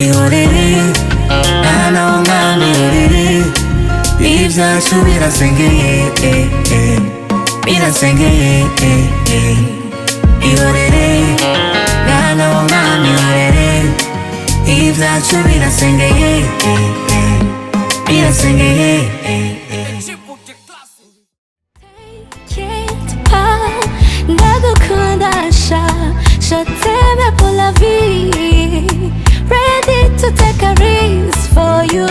Ihorere mwana w'umwami, ihorere, ibyacu birasengeye, eh, eh, birasengeye, eh, eh. Ihorere mwana w'umwami, ihorere, ibyacu birasengeye, eh, eh, birasengeye, eh, eh. T'inquiète pas, ndagukunda sha. Je t'aime pour la vie, ready to take a risk for you.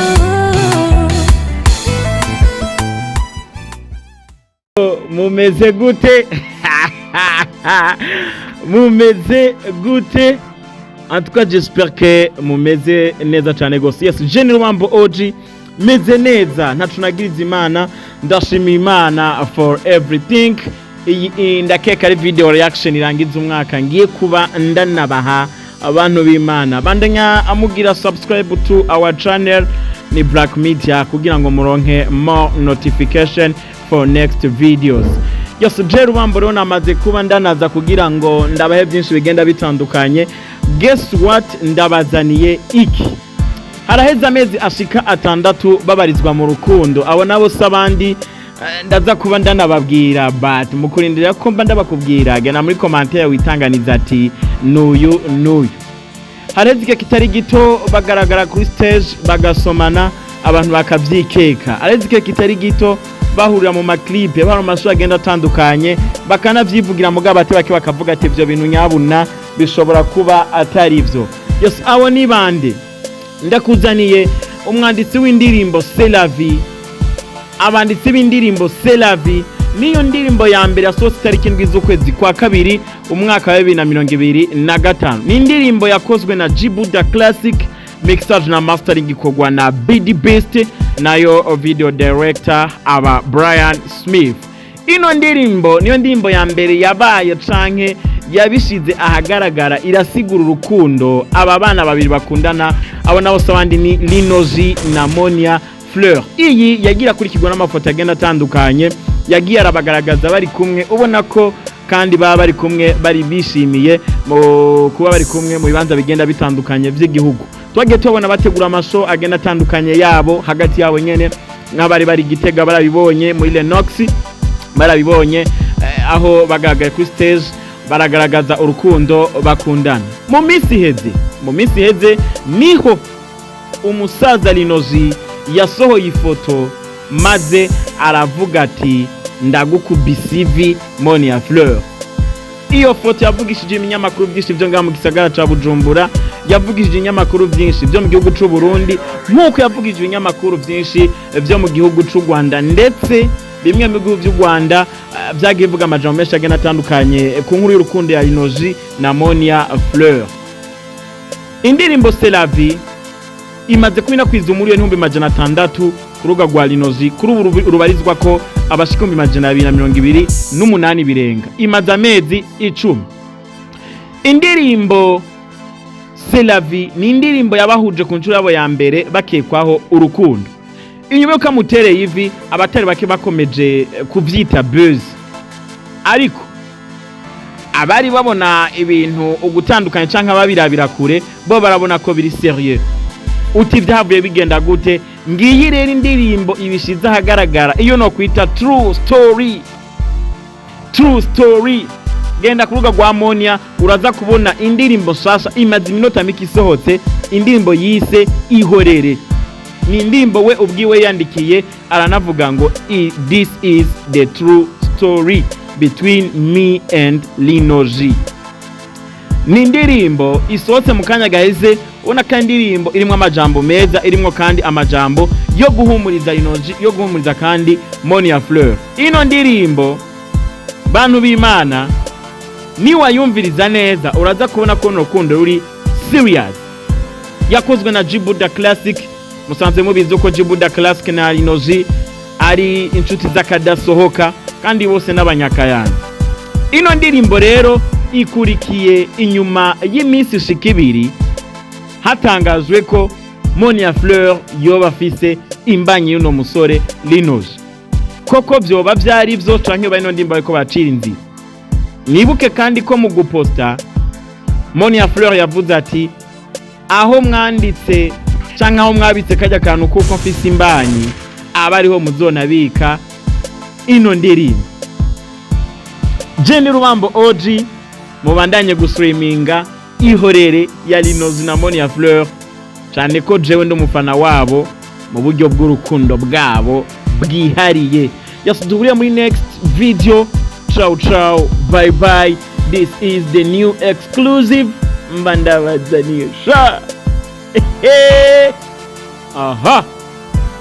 Mumeze gute? Mumeze gute? En tout cas, j'espère que mumeze neza cyane gose. Yes, General Wambo OG, meze neza, ntaco nagiriza Imana, ndashima Imana for everything. Iyi ndakeka ari video reaction irangiza umwaka ngiye kuba ndanabaha. Abantu b'Imana, bandanya amugira subscribe to our channel, ni Black Media, kugira ngo muronke more notification for next videos. Yose je Rubambo rero namaze kuba ndanaza kugira ngo ndabahe byinshi bigenda bitandukanye. Guess what? Ndabazaniye iki? Haraheze amezi ashika 6 babarizwa mu rukundo. Abo nabo si abandi, ndaza kuba ndanababwira, but mukurindira ko mba ndabakubwira, gena muri commentaire witanganiza ati nuyu nuyu. Hareze igihe kitari gito bagaragara kuri stage bagasomana, abantu bakavyikeka. Hareze igihe kitari gito bahurira mu ma clip, bari mu mashuri agenda atandukanye, bakanavyivugira, mugabo ati bake bakavuga ati ivyo bintu nyabuna bishobora kuba atari ivyo. Yes, abo ni bande? Ndakuzaniye umwanditsi w'indirimbo C'est la vie. Abanditsi b'indirimbo C'est la vie niyo ndirimbo ya mbere yasohotse itariki 7 z'ukwezi kwa kabiri umwaka wa 2025. Ni indirimbo yakozwe na Jibuda Classic, mixage na mastering ikorwa na BD Best, nayo video director aba Brian Smith. Ino ndirimbo niyo ndirimbo ya mbere yabaye canke yabishize ahagaragara, irasigura urukundo aba bana babiri bakundana. Abo nabo se abandi ni Linoji na Monia Fleur. Iyi yagiye akurikirwa n'amafoto agenda atandukanye, yagiye arabagaragaza bari kumwe, ubona ko kandi baba bari kumwe bari bishimiye mu kuba bari kumwe mu bibanza bigenda bitandukanye by'igihugu. Twagiye tubabona bategura ama show agenda atandukanye yabo hagati yabo nyene, nk'abari bari Gitega barabibonye, muri Lenox barabibonye, aho bagaragaye kuri stage baragaragaza urukundo bakundana. Mu minsi iheze niho umusaza Linoji yasohoye ifoto maze aravuga ati ndagukubise ivi, Monia Fleur. Iyo foto yavugishije ibinyamakuru byinshi byo ngaha mu gisagara ca Bujumbura, yavugishije ibinyamakuru byinshi byo mu gihugu c'u Burundi, nk'uko yavugishije ibinyamakuru byinshi byo mu gihugu c'u Rwanda. Ndetse bimwe mu bihugu by'u Rwanda vyagiye bivuga amajambo menshi agenda atandukanye ku nkuru y'urukundo ya Linoji na Monia Fleur. Indirimbo C'est la vie imaze kuba inakwiza 1,600,000 ku rubuga rwa Linoji. Kuri ubu rubarizwa ko abashika 228,000 birenga. Imaze amezi 10. Indirimbo C'est la vie ni indirimbo yabahuje ku nshuro yabo ya mbere bakekwaho urukundo. Inyuma y'uko amutereye ivi, abatari bake bakomeje kuvyita buzz, ariko abari babona ibintu ugutandukanye canke ababirabira kure bo barabona ko biri sérieux. Uti vyahavuye bigenda gute? Ngiyi rero indirimbo ibishize ahagaragara, iyo no kwita true story. True story. Genda ku rubuga rwa Monia, uraza kubona indirimbo nshasha imaze iminota mike isohotse, indirimbo yise Ihorere. Ni indirimbo we ubwiwe yandikiye, aranavuga ngo "This is the true story between me and Linoji." Ni indirimbo isohotse mu kanya gaheze. Ubona ko indirimbo irimo amajambo meza, irimo kandi amajambo yo guhumuriza Linoji, yo guhumuriza kandi Monia Fleur. Ino ndirimbo, bantu b'Imana, niwayumviriza neza uraza kubona ko runo rukundo ruri serious. Yakozwe na Jibuda Classic. Musanzwe mubizi ko Jibuda Classic na Linoji ari inshuti z'akadasohoka, kandi bose n'abanyakayanza. Ino ndirimbo rero ikurikiye inyuma y'iminsi ishika 2 hatangajwe ko Monia Fleur yoba afise imbanyi y'uno musore Linoji. Koko vyoba vyari vyo, canke bari ino ndirimbo bariko bacira inzira? Mwibuke kandi ko mu guposta Monia Fleur yavuze ati Aho mwanditse canke aho mwabitse kajya kantu kuko mfise imbanyi, aba ariho muzonabika ino ndirimbo. Jenny Rubambo OG, mubandanye gustreaminga Ihorere ya Linozi na Monia Fleur, cyane ko jewe ndi umufana wabo mu buryo bw'urukundo bwabo bwihariye. Yes, duhuriye muri next video. Ciao ciao, bye bye. This is the new exclusive mba ndabazaniye sha. Aha.